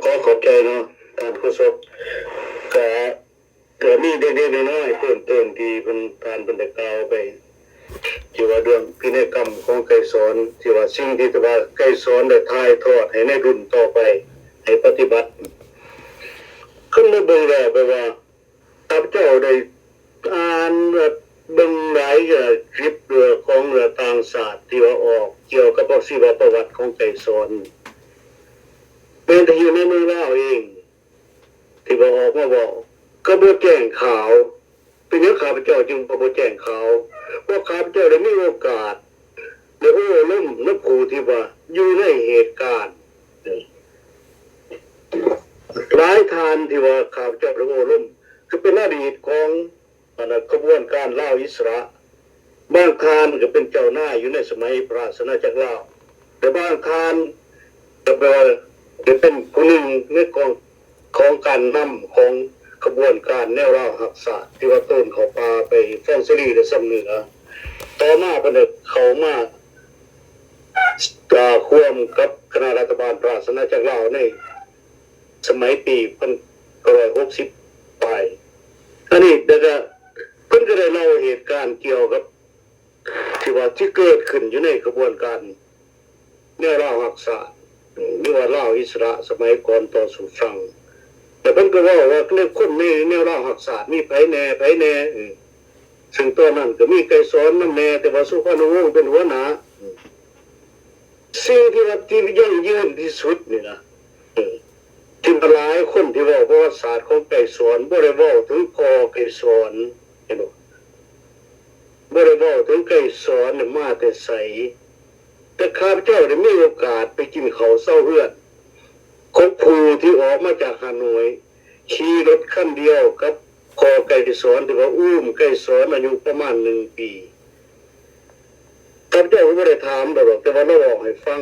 ຂໍຂອບໃຈເນາະ ທ່ານໂຄສົກ. ກະ ກະມີເລັກໆນ້ອຍໆເພີ່ມເຕີມທີ່ເພິ່ນ ທ່ານເພິ່ນໄດ້ກ່າວໄປ ທີ່ວ່າເລື່ອງພິໄນກຳຂອງໄກສອນ ທີ່ວ່າສິ່ງທີ່ວ່າໄກສອນໄດ້ຖ່າຍທອດໃຫ້ໃນລຸ້ນຕໍ່ໄປໃຫ້ປະຕິບັດ. ຄັນມາເບິ່ງແລ້ວ ແປວ່າ ຂ້າພະເຈົ້າໄດ້ອ່ານ ເບິ່ງຫຼາຍຄລິບຂອງຕ່າງຊາດທີ່ວ່າອອກກ່ຽວກັບຊີວະປະຫວັດຂອງໄກສອນ ແມ່ນແຕ່ຢູ່ໃນເມືອງລາວເອງ ທີ່ວ່າອອກມາເວົ້າ ກໍບໍ່ແຈ້ງຂ່າວ. ເປັນຫຍັງຂ້າພະເຈົ້າຈຶ່ງວ່າບໍ່ແຈ້ງຂ່າວ? ເພາະຂ້າພະເຈົ້າໄດ້ມີໂອກາດ ໄດ້ໂອ້ລົມນຳຜູ້ທີ່ວ່າຢູ່ໃນເຫດການ ຫຼາຍທ່ານທີ່ວ່າຂ້າພະເຈົ້າໄດ້ໂອ້ລົມ ກໍເປັນອະດີດຂອງ ອັນນະ ຂະບວນການລາວອິດສະຫຼະ, ບາງທ່ານກໍເປັນເຈົ້ານາຍຢູ່ໃນສະໄໝພະລາຊະອານາຈັກລາວ ແລະ ບາງທ່ານກໍແປວ່າໄດ້ເປັນຜູ້ໜຶ່ງໃນກອງ ຂອງການນຳຂອງຂະບວນການແນວລາວຮັກຊາດ ທີ່ວ່າໂຕນເຂົ້າປ່າໄປຟອງເສລີ ແລະ ຊຳເໜືອ. ຕໍ່ມາເພິ່ນໄດ້ເຂົ້າມາ ກະຮ່ວມກັບຄະນະລັດຖະບານພະລາຊະອານາຈັກລາວໃນສະໄໝປີພັນເກົ້າຮ້ອຍຫົກສິບປາຍ. ອັນນີ້ ແລ້ວກະເພິ່ນກໍໄດ້ເລົ່າເຫດການກ່ຽວກັບທີ່ວ່າທີ່ເກີດຂຶ້ນຢູ່ໃນຂະບວນການແນວລາວຮັກຊາດ ຫຼືວ່າລາວອິດສະຫຼະສະໄໝກ່ອນຕໍ່ສູ່ຟັງ. ແລ້ວເພິ່ນກໍເວົ້າວ່າໃນຄົນໃນແນວລາວຮັກຊາດມີໃຜແດ່ ໃຜແດ່ ເຊິ່ງຕອນນັ້ນກໍມີໄກສອນນຳແດ່ ແຕ່ວ່າສຸພານຸວົງເປັນຫົວໜ້າ. ສິ່ງທີ່ວ່າທີ່ຢັ້ງຢືນທີ່ສຸດນີ້ນະ ເອີ ທີ່ວ່າຫຼາຍຄົນທີ່ເວົ້າປະຫວັດສາດຂອງໄກສອນ ບໍ່ໄດ້ເວົ້າເຖິງພໍ່ໄກສອນ ເຫັນບໍ່? ບໍ່ໄດ້ເວົ້າເຖິງໄກສອນນີ້ມາແຕ່ໃສ. ແຕ່ຂ້າພະເຈົ້າໄດ້ມີໂອກາດໄປກິນເຂົ້າເຊົາເຮືອນຂອງຜູ້ທີ່ອອກມາຈາກຮ່າໂນ້ຍ ຂີ່ລົດຄັນດຽວກັບພໍ່ໄກສອນ ທີ່ວ່າອູ້ມໄກສອນອາຍຸປະມານໜຶ່ງປີ. ຂ້າພະເຈົ້າກໍບໍ່ໄດ້ຖາມລາວດອກ ແຕ່ວ່າລາວເວົ້າໃຫ້ຟັງ.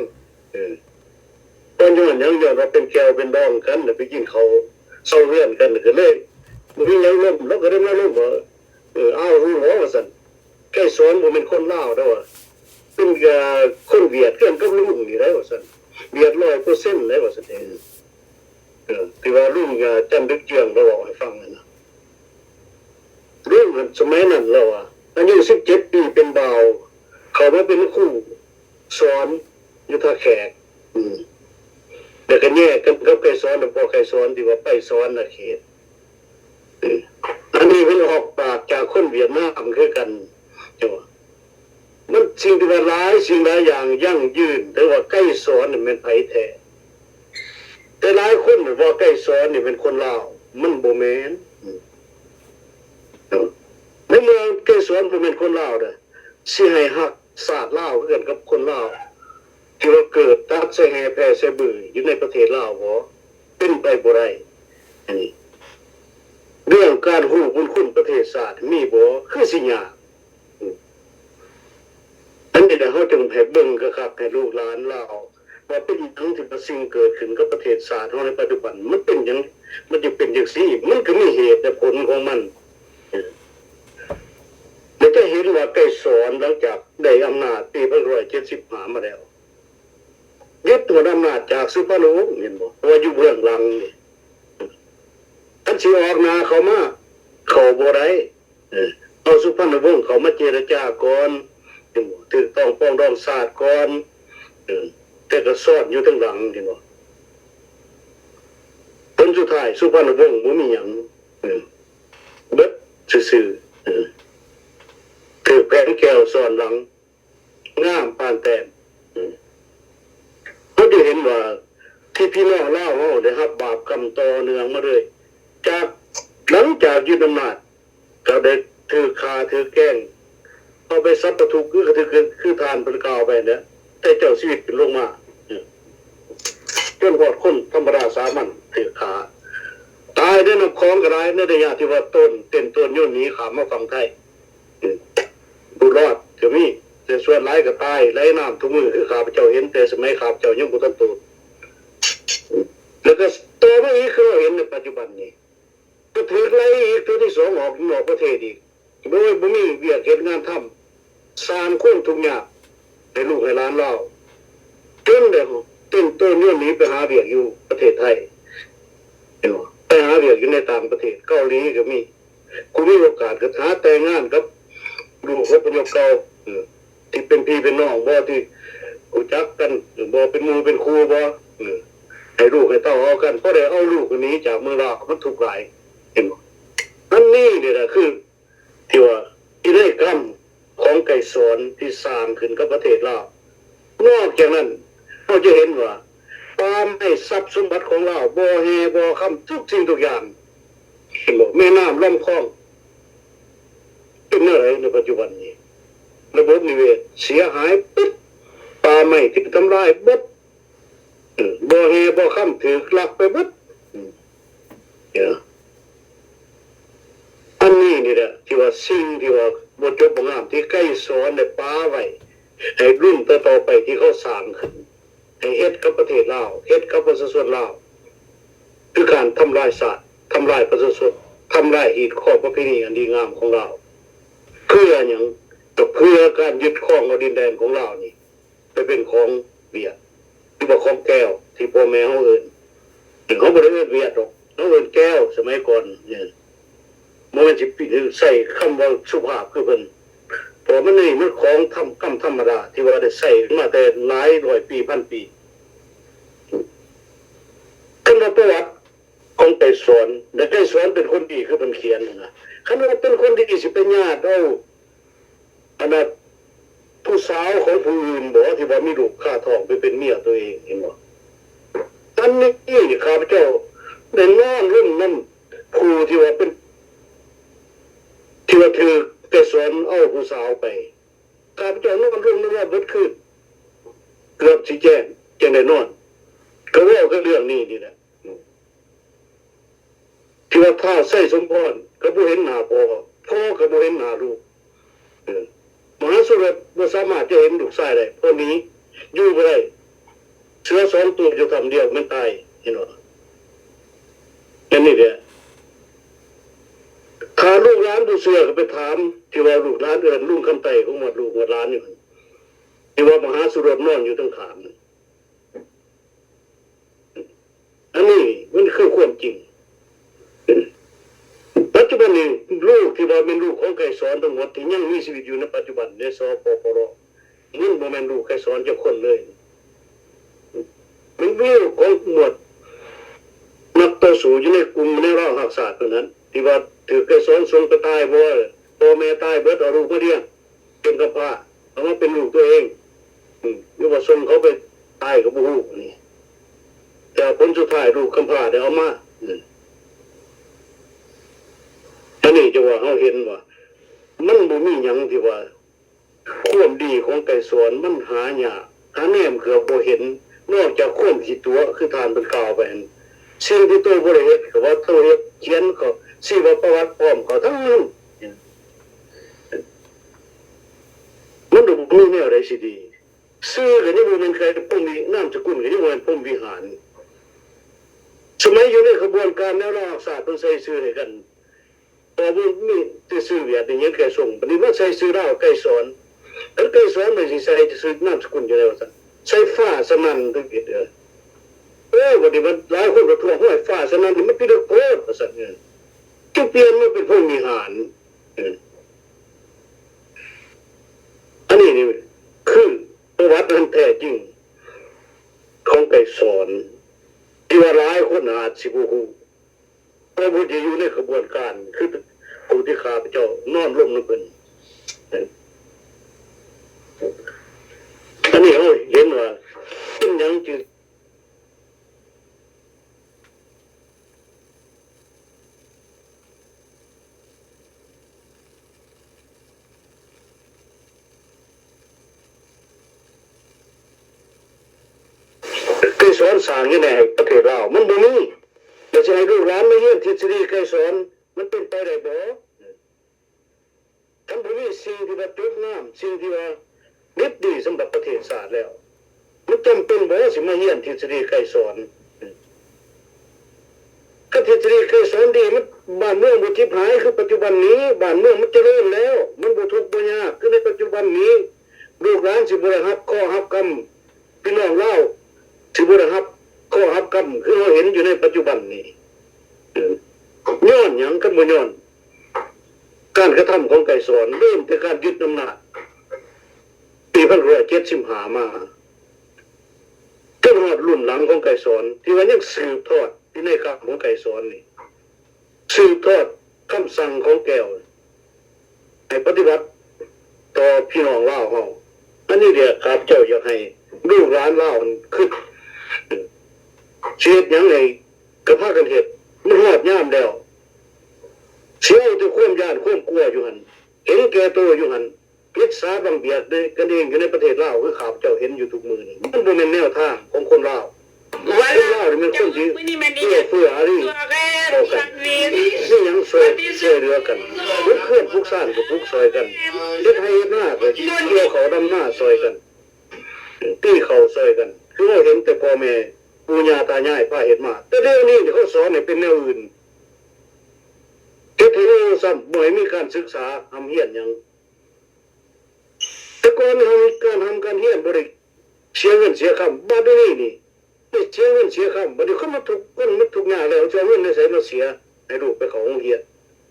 ເອີ ກໍຍ້ອນຫຍັງ? ຍ້ອນວ່າເປັນແກ້ວເປັນດອງກັນ ແລ້ວໄປກິນເຂົ້າເຊົາເຮືອນກັນ ກໍເລີຍບໍ່ມີຫຍັງລົມ. ລາວກໍໄດ້ມາລົມວ່າ ເອີ ອ້າວ ຮູ້ບໍ່ ວ່າຊັ້ນ, ໄກສອນບໍ່ແມ່ນຄົນລາວເດ້ ວ່າ ເປັນ ເອີ ຄົນຫວຽດ ຄືກັນກັບລຸງນີ້ໄດ໋ ວ່າຊັ້ນ, ຫວຽດຮ້ອຍເປີເຊັນເດ້ ວ່າຊັ້ນ. ເອີ ເອີ ທີ່ວ່າລຸງ ເອີ ຈັນດຶກເຈືອງລາວເວົ້າໃຫ້ຟັງນັ້ນນະ. ລຸງຫັ້ນ ສະໄໝນັ້ນລາວວ່າ ອາຍຸສິບເຈັດປີ ເປັນບ່າວ ເຂົ້າມາເປັນຄູສອນຢູ່ທ່າແຂກ ອືມ ແລ້ວກໍແຍກກັນກັບໄກສອນ ນຳພໍ່ໄກສອນ ທີ່ວ່າໄປສະຫວັນນະເຂດ. ເອີ ອັນນີ້ເພິ່ນອອກປາກຈາກຄົນຫວຽດນາມຄືກັນ ເຈົ້າວ່າ ມັນສິ່ງທີ່ວ່າຫຼາຍສິ່ງຫຼາຍຢ່າງຢັ້ງຢືນ ແຕ່ວ່າໄກສອນນີ້ແມ່ນໃຜແທ້? ແຕ່ຫຼາຍຄົນວ່າໄກສອນນີ້ແມ່ນຄົນລາວ ມັນບໍ່ແມ່ນ. ໃນເມື່ອໄກສອນບໍ່ແມ່ນຄົນລາວເດ້ ຊິໃຫ້ຮັກຊາດລາວຄືກັນກັບຄົນລາວ ທີ່ວ່າເກີດຕັດໃສ່ແຮ່ແຜ່ໃສ່ບືຢູ່ໃນປະເທດລາວບໍ? ເປັນໄປບໍ່ໄດ້. ອັນນີ້ ເລື່ອງການຮູ້ບຸນຄຸນປະເທດຊາດມີບໍ? ຄືຊິຍາກ. ອັນນີ້ແຫຼະ ເຮົາຈຶ່ງໃຫ້ເບິ່ງຄັກໆ ໃຫ້ລູກຫຼານລາວ ວ່າເປັນຫຍັງທີ່ວ່າສິ່ງເກີດຂຶ້ນກັບປະເທດຊາດເຮົາໃນປັດຈຸບັນ ມັນເປັນຫຍັງ ມັນຈຶ່ງເປັນຈັ່ງຊີ້? ມັນກໍມີເຫດແລະຜົນຂອງມັນ. ແລະຈະເຫັນວ່າໄກສອນ ຫຼັງຈາກໄດ້ອຳນາດປີໜຶ່ງພັນເກົ້າຮ້ອຍເຈັດສິບຫ້າມາແລ້ວ ຍຶດໂຫວດອຳນາດຈາກສຸພານຸວົງ ເຫັນບໍ່? ເພາະວ່າຢູ່ເບື້ອງຫຼັງນີ້ ຄັນຊິອອກໜ້າເຂົ້າມາ ເຂົ້າບໍ່ໄດ້. ເອີ ເອົາສຸພານຸວົງເຂົ້າມາເຈລະຈາກ່ອນ ເຫັນບໍ່? ຖືກຕ້ອງປອງດອງຊາດກ່ອນ ເອີ ແຕ່ກໍຊ້ອນຢູ່ທາງຫຼັງ ເຫັນບໍ່? ຜົນສຸດທ້າຍສຸພານຸວົງບໍ່ມີຫຍັງ ເອີ ເບິດຊື່ໆ ເອີ ຖືກແຜນແກ້ວຊ້ອນຫຼັງ ງາມປານແຕ້ມ. ເຮົາຈະເຫັນວ່າທີ່ພີ່ນ້ອງລາວເຮົາໄດ້ຮັບບາບກຳຕໍ່ເນື່ອງມາເລື້ອຍ ຈາກ ຫຼັງຈາກຍຶດອຳນາດ ກໍໄດ້ຖືກຂ້າຖືກແກງ ເອົາໄປສັບປະທຸກ ຄື ຄື ຄືທ່ານເພິ່ນກ່າວໄປນັ້ນແຫຼະ ແຕ່ເຈົ້າຊີວິດຂຶ້ນລົງມາ ຈົນຮອດຄົນທຳມະດາສາມັນຖືກຂ້າ ຕາຍໃນນ້ຳຂອງກໍຫຼາຍ ໃນໄລຍະທີ່ວ່າໂຕນ ເຕັ້ນໂຕນໂຍນໜີຂ້າມມາຝັ່ງໄທ. ຜູ້ລອດກໍມີ ແຕ່ສ່ວນຫຼາຍກໍຕາຍໄຫຼນ້ຳທຸກມື້ ຄືຂ້າພະເຈົ້າເຫັນແຕ່ສະໄໝຂ້າພະເຈົ້າຍັງບໍ່ທັນໂຕນ. ແລ້ວກໍຕໍ່ມາອີກ ຄືເຮົາເຫັນໃນປັດຈຸບັນນີ້ ກໍຖືກໄລ່ອີກເທື່ອທີສອງ ອອກນອກປະເທດອີກ ໂດຍບໍ່ມີວຽກເຮັດງານທຳ ສ້າງຄວາມທຸກຍາກໃຫ້ລູກໃຫ້ຫຼານລາວ ຈົນໄດ້ເຕັ້ນໂຕນໂຍນໜີໄປຫາວຽກຢູ່ປະເທດໄທ. ເຫັນບໍ່? ໄປຫາວຽກຢູ່ໃນຕ່າງປະເທດ ເກົາຫຼີກໍມີ. ກູມີໂອກາດກໍຫາແຕ່ງງານກັບລູກອົບພະຍົບເກົ່າ ເອີ ທີ່ເປັນພີ່ເປັນນ້ອງບໍ່ ທີ່ຮູ້ຈັກກັນບໍ່ ເປັນໝູ່ເປັນຄູ່ບໍ່ ເອີ ໃຫ້ລູກໃຫ້ເຕົ້າເອົາກັນ ພໍໄດ້ເອົາລູກໜີຈາກເມືອງລາວ ມັນທຸກຫຼາຍ ເຫັນບໍ່? ອັນນີ້ນີ້ລະຄື ທີ່ວ່າພິໄນກຳຂອງໄກສອນທີ່ສ້າງຂຶ້ນກັບປະເທດລາວ. ນອກຈາກນັ້ນ ເຮົາຈະເຫັນວ່າປ່າໄມ້ຊັບສົມບັດຂອງລາວ ບໍ່ແຮ່ບໍ່ຄຳ ທຸກສິ່ງທຸກຢ່າງ ເຫັນບໍ່? ແມ່ນ້ຳລຳຄອງ ເປັນແນວໃດໃນປັດຈຸບັນນີ້? ລະບົບນິເວດເສຍຫາຍເບິດ ປ່າໄມ້ຖືກທຳລາຍເບິດ ເອີ ບໍ່ແຮ່ບໍ່ຄຳຖືກລັກໄປເບິດ ເອີ ອັນນີ້ນີ້ແຫຼະທີ່ວ່າສິ່ງທີ່ວ່າບໍ່ຈົບບໍ່ງາມ ທີ່ໄກສອນໄດ້ປະໄວ້ໃຫ້ລຸ້ນຕໍ່ໆໄປ ທີ່ເຂົາສ້າງຂຶ້ນ ໃຫ້ເຮັດກັບປະເທດລາວ ເຮັດກັບປະຊາຊົນລາວ ຄືການທຳລາຍຊາດ ທຳລາຍປະຊາຊົນ ທຳລາຍຮີດຄອງປະເພນີອັນດີງາມຂອງລາວ. ເພື່ອຫຍັງ? ກໍເພື່ອການຍຶດຄອງເອົາດິນແດນຂອງລາວນີ້ ໄປເປັນຂອງຫວຽດ ຫຼືວ່າຂອງແກວ ທີ່ພໍ່ແມ່ເຮົາເອີ້ນ. ເຮົາບໍ່ໄດ້ເອີ້ນຫວຽດດອກ ເຮົາເອີ້ນແກວສະໄໝກ່ອນ. ເອີ ບໍ່ແມ່ນຊິໃຊ້ຄຳເວົ້າສຸພາບຄືເພິ່ນ ເພາະວ່າມັນນີ້ມັນຂອງທຳ ກຳທຳມະດາ ທີ່ວ່າໄດ້ໃຊ້ມາແຕ່ຫຼາຍຮ້ອຍປີ ພັນປີ. ຄັນວ່າປະຫວັດຂອງໄກສອນ ແລະ ໄກສອນເປັນຄົນດີຄືເພິ່ນຂຽນຫັ້ນນະ ຄັນວ່າເປັນຄົນດີ ຊິໄປຍາດເອົາ ອັນນັ້ນ ຜູ້ສາວຂອງຜູ້ອື່ນບໍ ທີ່ວ່າມີລູກຄາທ້ອງໄປເປັນເມຍຕົວເອງ ເຫັນບໍ່? ອັນນີ້ຂ້າພະເຈົ້າໄດ້ນອນລົງນຳຜູ້ທີ່ວ່າເປັນ ທີ່ວ່າຖືກໄກສອນເອົາຜູ້ສາວໄປ ຂ້າພະເຈົ້ານອນລົງນຳລາວເບິດຄືນ ເກືອບຊິແຈ້ງ ຈັ່ງໄດ້ນອນ ກໍເວົ້າກັນເລື່ອງນີ້ນີ້ແຫຼະ. ທີ່ວ່າທ້າວໄຊສົມພອນກໍບໍ່ເຫັນໜ້າພໍ່ ພໍ່ກໍບໍ່ເຫັນໜ້າລູກ. ເອີ ມະຫາສຸລົດບໍ່ສາມາດຈະເຫັນລູກຊາຍໄດ້ ເພາະໜີ ຢູ່ບໍ່ໄດ້. ເສືອສອງໂຕຢູ່ຖ້ຳດຽວແມ່ນຕາຍ ເຫັນບໍ່? ອັນນີ້ແຫຼະ ຖ້າລູກຫຼານບໍ່ເຊື່ອກໍໄປຖາມ ທີ່ວ່າລູກຫຼານເອີ້ນລຸງຄຳໄຕ ຂອງໝວດລູກໝວດຫຼານຢູ່ຫັ້ນ ທີ່ວ່າມະຫາສຸລົດນອນຢູ່ທາງຂ້າງນັ້ນ. ອັນນີ້ມັນຄືຄວາມຈິງ. ປັດຈຸບັນນີ້ ລູກທີ່ວ່າແມ່ນລູກຂອງໄກສອນທັງໝົດທີ່ຍັງມີຊີວິດຢູ່ໃນປັດຈຸບັນໃນ ສປປລ ມັນບໍ່ແມ່ນລູກໄກສອນຈັກຄົນເລີຍ. ມັນມີລູກຂອງໝວດນັກຕໍ່ສູ້ຢູ່ໃນກຸ່ມແນວລາວຮັກຊາດເທົ່ານັ້ນ ທີ່ວ່າຖືກໄກສອນສົ່ງໄປຕາຍບໍ່ ພໍ່ແມ່ຕາຍເບິດ ເອົາລູກມາລ້ຽງ ເປັນກຳພ້າ ເອົາມາເປັນລູກຕົວເອງ ອືມ ຫຼືວ່າສົ່ງເຂົາໄປຕາຍກໍບໍ່ຮູ້ນີ້ ແຕ່ຜົນສຸດທ້າຍລູກກຳພ້າໄດ້ເອົາມາ ອືມ ອັນນີ້ຈັ່ງວ່າເຮົາເຫັນວ່າ ມັນບໍ່ມີຫຍັງທີ່ວ່າ ຄວາມດີຂອງໄກສອນມັນຫາຍາກ ຫາແນມເກືອບບໍ່ເຫັນ ນອກຈາກຄວາມຂີ້ຕົວະ ຄືທ່ານເພິ່ນກ່າວໄປຫັ້ນ ສິ່ງທີ່ໂຕບໍ່ໄດ້ເຮັດກໍວ່າໂຕເຮັດ ຂຽນກໍຊີວະປະຫວັດປອມເຂົາທັງນັ້ນ. ມັນບໍ່ມີແນວໃດຊິດີ ຊື່ກໍຍັງບໍ່ແມ່ນໄກພົມວິ ນາມສະກຸນກໍຍັງບໍ່ແມ່ນພົມວິຫານ. ສະໄໝຢູ່ໃນຂະບວນການແນວລາວຮັກຊາດ ເພິ່ນໃສ່ຊື່ໃຫ້ກັນ ກໍບໍ່ມີແຕ່ຊື່ຫວຽດ ໄດ້ຍິນແຕ່ຊົງ ບັດນີ້ມາໃສ່ຊື່ລາວ ໄກສອນ ຄັນໄກສອນມັນຊິໃສ່ຊື່ນາມສະກຸນຈັ່ງໃດວ່າຊັ້ນ ໃສ່ຟ້າສະໜັ່ນ ຖືກຜິດ ເອີ ເອີ ບັດນີ້ມັນຫຼາຍຄົນກໍທ້ວງ ໂອ້ຍ ຟ້າສະໜັ່ນນີ້ມັນພິລຶກໂພດ ວ່າຊັ້ນ ເອີ ຈຶ່ງປ່ຽນມາເປັນພົມວິຫານ. ເອີ ອັນນີ້ນີ້ຄືປະຫວັດອັນແທ້ຈິງຂອງໄກສອນ ທີ່ວ່າຫຼາຍຄົນອາດຊິບໍ່ຮູ້ ເພາະບໍ່ໄດ້ຢູ່ໃນຂະບວນການ ຄືຜູ້ທີ່ຂ້າພະເຈົ້ານອນລົງນຳເພິ່ນ. ອັນນີ້ເຮົາເຫັນວ່າເປັນຫຍັງຈຶ່ງ ໄກສອນສ້າງຢູ່ໃນປະເທດລາວ ມັນບໍ່ມີ ແລ້ວຊິໃຫ້ລູກຫຼານມາຮຽນທິດສະດີໄກສອນ ມັນເປັນໄປໄດ້ບໍ່? ຄັນບໍ່ມີສິ່ງທີ່ວ່າຈົບງາມ ສິ່ງທີ່ວ່າດິບດີສຳລັບປະເທດຊາດແລ້ວ ມັນຈຳເປັນບໍ່ຊິມາຮຽນທິດສະດີໄກສອນ? ຄັນທິດສະດີໄກສອນດີ ມັນ ບ້ານເມືອງບໍ່ຈິບຫາຍຄືປັດຈຸບັນນີ້ ບ້ານເມືອງມັນຈະເລີນແລ້ວ ມັນບໍ່ທຸກບໍ່ຍາກຄືໃນປັດຈຸບັນນີ້ ລູກຫຼານຊິບໍ່ໄດ້ຮັບເຄາະຮັບກຳ ພີ່ນ້ອງລາວຊິບໍ່ໄດ້ຮັບເຄາະຮັບກຳ ຄືເຮົາເຫັນຢູ່ໃນປັດຈຸບັນນີ້. ຫຍັງ ຄັນບໍ່ຍ້ອນການກະທຳຂອງໄກສອນ ເລີ່ມແຕ່ການຍຶດອຳນາດປີພັນເກົ້າຮ້ອຍເຈັດສິບຫ້າມາ ຈົນຮອດລຸ້ນຫຼັງຂອງໄກສອນ ທີ່ວ່າຍັງສືບທອດພິໄນກຳຂອງໄກສອນນີ້ ສືບທອດຄຳສັ່ງຂອງແກ້ວ ໃຫ້ປະຕິບັດຕໍ່ພີ່ນ້ອງລາວເຮົາ. ອັນນີ້ແຫຼະ ຂ້າພະເຈົ້າຢາກໃຫ້ລູກຫຼານລາວຫັ້ນຄິດ ຊິເຮັດຫຍັງໃຫ້ກະພາກັນເຮັດ ມັນຮອດຍາມແລ້ວ ຊິເອົາແຕ່ຄວາມຢ້ານຄວາມກົວຢູ່ຫັ້ນ ເຫັນແກ່ໂຕຢູ່ຫັ້ນ ອິດສາບັງບຽດກັນເອງຢູ່ໃນປະເທດລາວ ຄືຂ້າພະເຈົ້າເຫັນຢູ່ທຸກມື້ນີ້ ມັນບໍ່ແມ່ນແນວທາງຂອງຄົນລາວ. ຄົນລາວນີ້ແມ່ນຄົນທີ່ເອື້ອເຟື້ອອາຣີຕໍ່ກັນ ມີຫຍັງຊ່ວຍ ຊ່ວຍເຫຼືອກັນ ປຸກເຮືອນປຸກຊານກໍປຸກຊ່ອຍກັນ ເຮັດໄຮ່ເຮັດນາກໍກ່ຽວເຂົ້າດຳນາຊ່ອຍກັນ ຕີເຂົ້າຊ່ອຍກັນ ຄືເຮົາເຫັນແຕ່ພໍ່ແມ່ປູ່ຍ່າຕາຍາຍພາເຮັດມາ. ແຕ່ດຽວນີ້ນີ້ເຂົາສອນໃຫ້ເປັນແນວອື່ນ ເຮັດໃຫ້ໂງ່ຊ້ຳ ບໍ່ໃຫ້ມີການສຶກສາຮ່ຳຮຽນຫຍັງ. ແຕ່ກ່ອນນີ້ເຮົາມີການຮ່ຳການຮຽນ ບໍ່ໄດ້ເສຍເງິນເສຍຄຳ ບາດດຽວນີ້ນີ້ໄດ້ເສຍເງິນເສຍຄຳ ບາດນີ້ຄົນມັນທຸກ ຄົນມັນທຸກຍາກແລ້ວ ຈະເອົາເງິນໃນໃສມາເສຍໃຫ້ລູກໄປເຂົ້າໂຮງຮຽນ?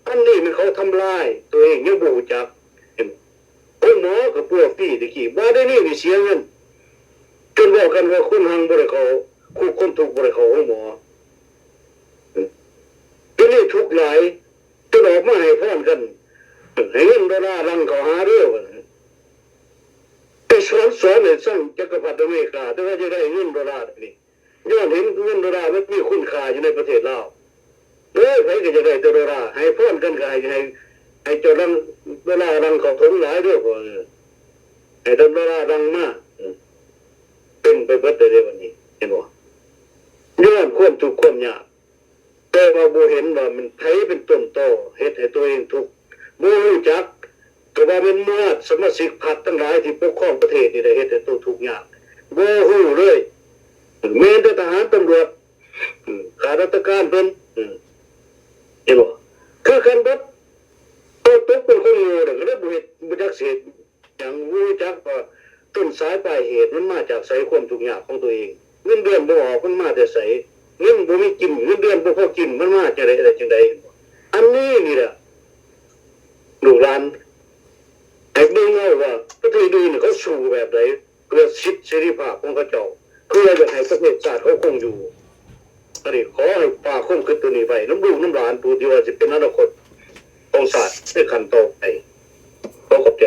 ອັນນີ້ແມ່ນເຂົາທຳລາຍຕົວເອງ ຍັງບໍ່ຮູ້ຈັກ. ໂຮງໝໍກໍປົວຟຣີແຕ່ກີ້ ບາດດຽວນີ້ນີ້ເສຍເງິນ ຈົນເວົ້າກັນວ່າຄົນຮັ່ງບໍ່ໄດ້ເຂົ້າຄຸກ ຄົນທຸກບໍ່ໄດ້ເຂົ້າໂຮງໝໍ. ດຽວນີ້ທຸກຫຼາຍ ຈົນອອກມາໃຫ້ພອນກັນ ໃຫ້ເງິນໂດລາຫຼັ່ງເຂົ້າຫາເດີ. ໄປສອນ ສອນໃຫ້ຊັງຈັກກະພັດອາເມລິກາ ແຕ່ວ່າຈະໄດ້ເງິນໂດລານີ້ ຍ້ອນເຫັນເງິນໂດລາມັນມີຄຸນຄ່າຢູ່ໃນປະເທດລາວ. ໂອ້ຍ ໃຜກໍຢາກໄດ້ແຕ່ໂດລາ ໃຫ້ພອນກັນກໍໃຫ້ ໃຫ້ ໃຫ້ເຈົ້າຫຼັ່ງໂດລາຫຼັ່ງເຂົ້າຖົງຫຼາຍເດີ ໃຫ້ແຕ່ໂດລາຫຼັ່ງມາ. ເປັນໄປເບິດເລີຍເດ້ບັດນີ້ ເຫັນບໍ່? ຍ້ອນຄວາມທຸກຄວາມຍາກ ແຕ່ວ່າບໍ່ເຫັນວ່າມັນໃຜເປັນຕົ້ນຕໍເຮັດໃຫ້ຕົວເອງທຸກ ບໍ່ຮູ້ຈັກ ກໍວ່າແມ່ນມວດສະມາຊິກພັກທັງຫຼາຍທີ່ປົກຄອງປະເທດນີ້ແຫຼະເຮັດໃຫ້ໂຕທຸກຍາກ ບໍ່ຮູ້ເລີຍ. ແມ່ນແຕ່ທະຫານຕຳຫຼວດ ຂ້າລາຊະການເພິ່ນ ເຫັນບໍ່? ຄືກັນເບິດ ໂຕຕົກເປັນຄົນໂງ່ ກໍເລີຍບໍ່ເຮັດ ບໍ່ຈັກຊິເຮັດ ຫຍັງ ຮູ້ຈັກວ່າຕົ້ນສາຍປາຍເຫດມັນມາຈາກໃສ ຄວາມທຸກຍາກຂອງຕົວເອງ ເງິນເດືອນບໍ່ອອກມັນມາແຕ່ໃສ ເງິນບໍ່ມີກິນ ເງິນເດືອນບໍ່ພໍກິນ ມັນມາຈັ່ງໃດ ໄດ້ຈັ່ງໃດ? ອັນນີ້ນີ້ແຫຼະ ລູກຫຼານໃຫ້ເບິ່ງເອົາວ່າປະເທດອື່ນເຂົາສູ້ແບບໃດ ເພື່ອສິດເສລີພາບຂອງເຂົາເຈົ້າ ເພື່ອຢາກໃຫ້ປະເທດຊາດເຂົາຄົງຢູ່. ອັນນີ້ຂໍໃຫ້ຝາກຄວາມຄິດຕົວນີ້ໄວ້ນຳລູກນຳຫຼານ ຜູ້ທີ່ວ່າຊິເປັນອະນາຄົດຂອງຊາດໃນຂັ້ນຕໍ່ໄປ. ຂໍຂອບໃຈ.